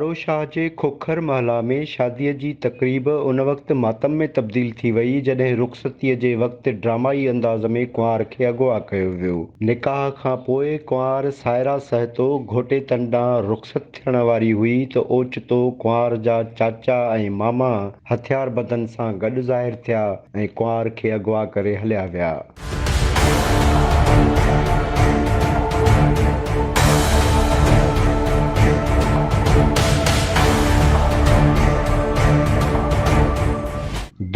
ٺاروشاهه جي کوکر محلا ۾ شاديء جي تقريب ان وقت ماتم ۾ تبديل ٿي وئي جڏهن رخصتيء جي وقت ڊرامائي انداز ۾ ڪنوار کي اغوا ڪيو ويو. نڪاح کان پوء ڪنوار سائره سهتو گهوٽيتن ڏانهن رخصت ٿيڻ واري هئي ته اوچتو ڪنوار جا چاچا ۽ ماما هٿياربندن سان گڏ ظاهر ٿيا ۽ ڪنوار کي اغوا ڪري هليا ويا.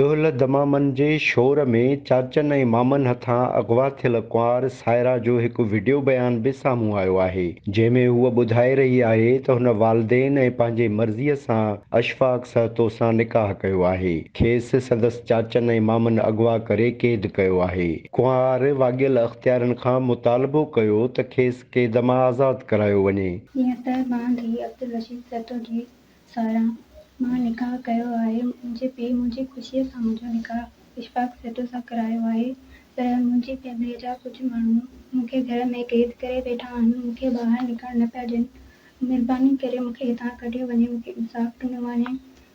دهل دمامن جي شور ۾ چاچن ۽ مامن هٿان اغوا ٿيل ڪنوار سائره جو هڪ وڊيو بيان به سامهون آيو آهي، جنهن ۾ هوء ٻڌائي رهي آهي ته هن والدين ۽ پنهنجي مرضيء سان اشفاق سهتو سان نڪاح ڪيو آهي. کيس سندس چاچن ۽ مامن اغوا ڪري قيد ڪيو آهي. ڪنوار واڳيل اختيارين کان مطالبو ڪيو ته کيس قيد مان آزاد ڪرايو وڃي. جيئن ته مان ڌيء عبدالرشيد سهتو جي ساران مان نڪاح ڪيو آهي. منهنجي پيء منهنجي خوشيء سان منهنجو نڪاح اشفاق سهتو سان ڪرايو آهي پر منهنجي فيمليء جا ڪجهه ماڻهو مون کي گهر ۾ قيد ڪري ويٺا آهن مون کي ٻاهر نڪرڻ نه پيا ڏين مھرباني ڪري مون کي ھتان ڪڍيو وڃي، مون کي انصاف ڏنو وڃي.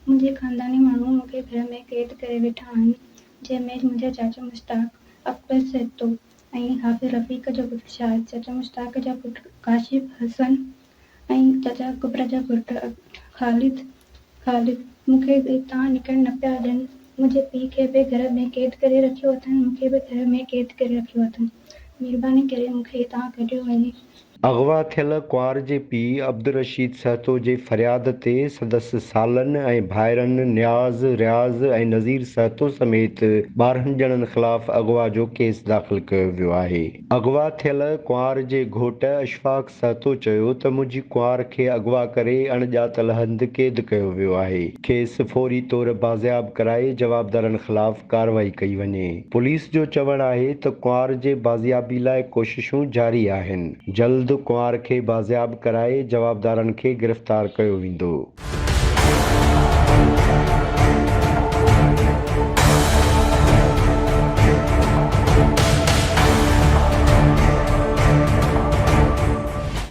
منھنجي خانداني ماڻھو مون کي گھر ۾ قيد ڪري ويٺا آھن، جنھن ۾ منھنجا چاچو مشتاق، اڪبر سهتو ۽ حافظ رفيق جو پٽ شاھد، چاچا مشتاق جا پٽ ڪاشف حسن ۽ چاچا اڪبر جا پٽ خالد خالد مون کي ھتان نڪرڻ نه پيا ڏين. منھنجي پيء کي به گھر ۾ قيد ڪري رکيو اٿن، مون کي به گھر ۾ قيد ڪري رکيو اٿن. مھرباني ڪري مون کي ھتان ڪڍيو وڃي. اغوا ٿيل ڪنوار جي پيء عبدالرشيد سهتو جي فرياد تي سندس سالن ۽ ڀائرن نياز، رياض ۽ نذير سهتو سميت 12 ڄڻن خلاف اغوا جو ڪيس داخل ڪيو ويو آهي. اغوا ٿيل ڪنوار جي گهوٽ اشفاق سهتو چيو ته منهنجي ڪنوار کي اغوا ڪري اڻڄاتل هنڌ قيد ڪيو ويو آهي، کيس فوري طور بازياب ڪرائي جوابدارن خلاف ڪارروائي ڪئي وڃي. پوليس جو چوڻ آهي ته ڪنوار جي بازيابي لاء ڪوششون جاري آهن، جلد ڪنوار کي بازياب ڪرائي جوابدارن کي گرفتار ڪيو ويندو.